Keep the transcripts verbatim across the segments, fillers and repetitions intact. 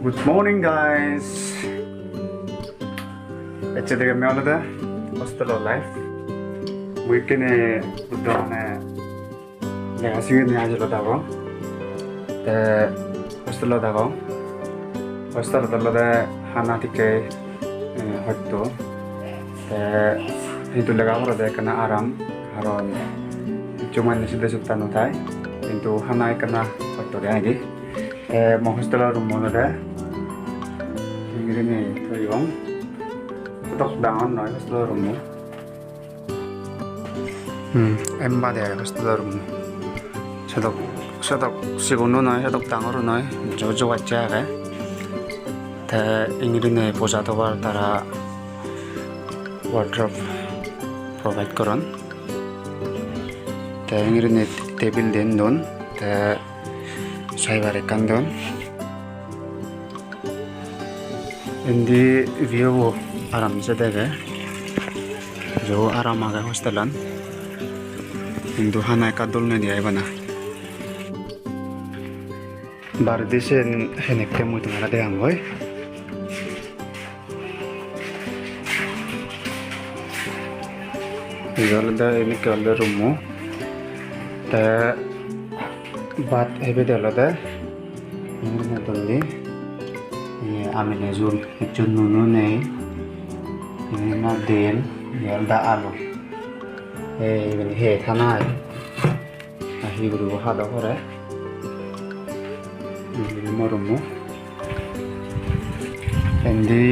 Good morning, guys. Ecche dege me olode hostel life. Weekend e udone lega sigine ajolot agon. Te hostelot agon. Hostelot olode hana tikke, eh, hotto. Te hintu lega porede ekkena aram, karon hissu mane side sutta no thai. Hintu hana ekkena hotto de aidi. Te mo hostel room olode gurinei toyon. Dok dangor noi hostel room. Hmm, emba de hostel room. Sedok, sedok sigon o noi, sedok dangor o noi, jo jo bacche age. Te ingrini boja tobar tara wardrobe provide goron. Te ingrini table din don, te soibar ekkan don. Indi view bo aram se dege. Jo aram age hostelan. Hintu hana ekka dol nei de ai bana. Baredi sen henekke mui tomare degangoi. Ibe olode, ibe olode room-o. Te bhat ebede olode, iyen olode, iye, amile jhul, hissu nuno nei. Iyen olode dal, iyen olode alu. Ei, iben he thana ai? Ar hi guribo hado pore. Indi mo room-o. Indi,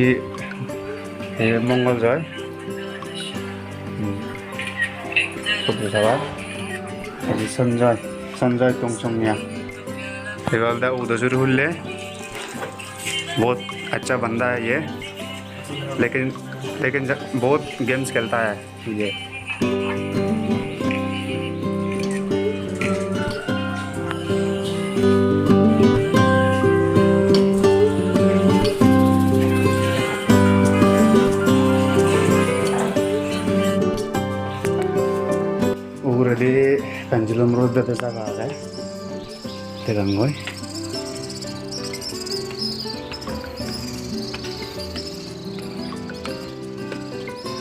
eh, Mongol Joy. Hmm. Subbu Sawa. Indi Sanjoy. Sanjoy Tongchongya. Ibe olode Udo Suri hulle. बहुत अच्छा बंदा है ये, लेकिन, लेकिन ज-, बहुत गेम्स खेलता है। Ye. Uguredi pendulum rot bede jaga age. Degangoi.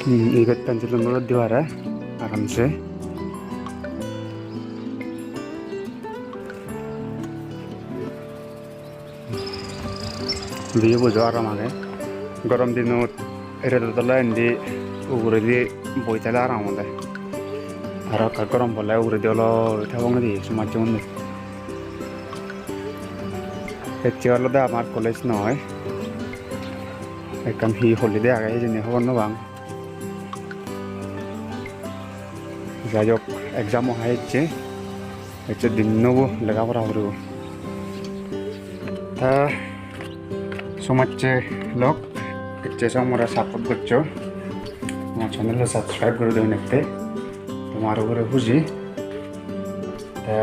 Hmm, ibet pendulum rot di pare, aramse. View bo jo aram age. Gorom dinot redot ole indi uguredi boi thele aram ode. Aro ekka gorom pole uguredi oloi thebong de somajje unni. Ecche olode amar college noi. Ekkan hi holiday age hijeni hobor no pang. Jai hok, exam o hai ecche. Ecche dinnobo lega pora guribo. Ta somajje lok, ecche somore support goccho. Mo channel o subscribe guri doi nette. Tomar ugure huji. Te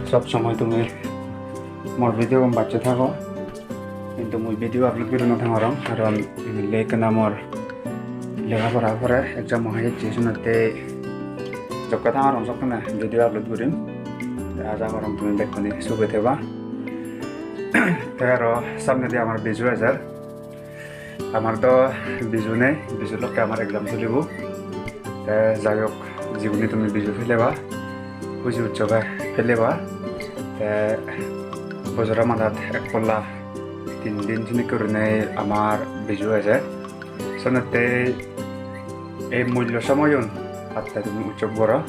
sob somoi tumi mor video gun bacche thago. Hintu mui video upload guri no thangorong, karon emile ekkena mor lega pora pore, exam o hai ecche, senotte jokke thangorong sokkene video upload gurim. Te aja gorong tumi bekkune suge theba. Te aro samnedi amar Biju ejer. Amar do Biju nei, Biju lokke amar exam solibo. Te jai hok, jigune tumi Biju peleba, huji utsobe peleba. Te bojoro madat ek polla tin din sinik gurinei amar Biju eje. Senotte ei mullo somoyun hatte tumi utsob goro.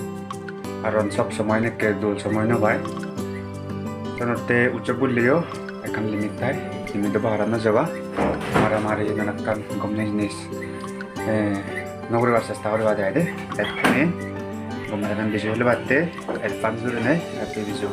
Karon sob somoy nekke dol somoy no pai. Senotte utsob gulleyo ekkan limit thai, limit o bahara no jeba. Maramari nanakkan gom jinis, eh, no guribar chesta guriba jai de. Ekkene gom maradan Biju holibatte advance gurinei happy Biju.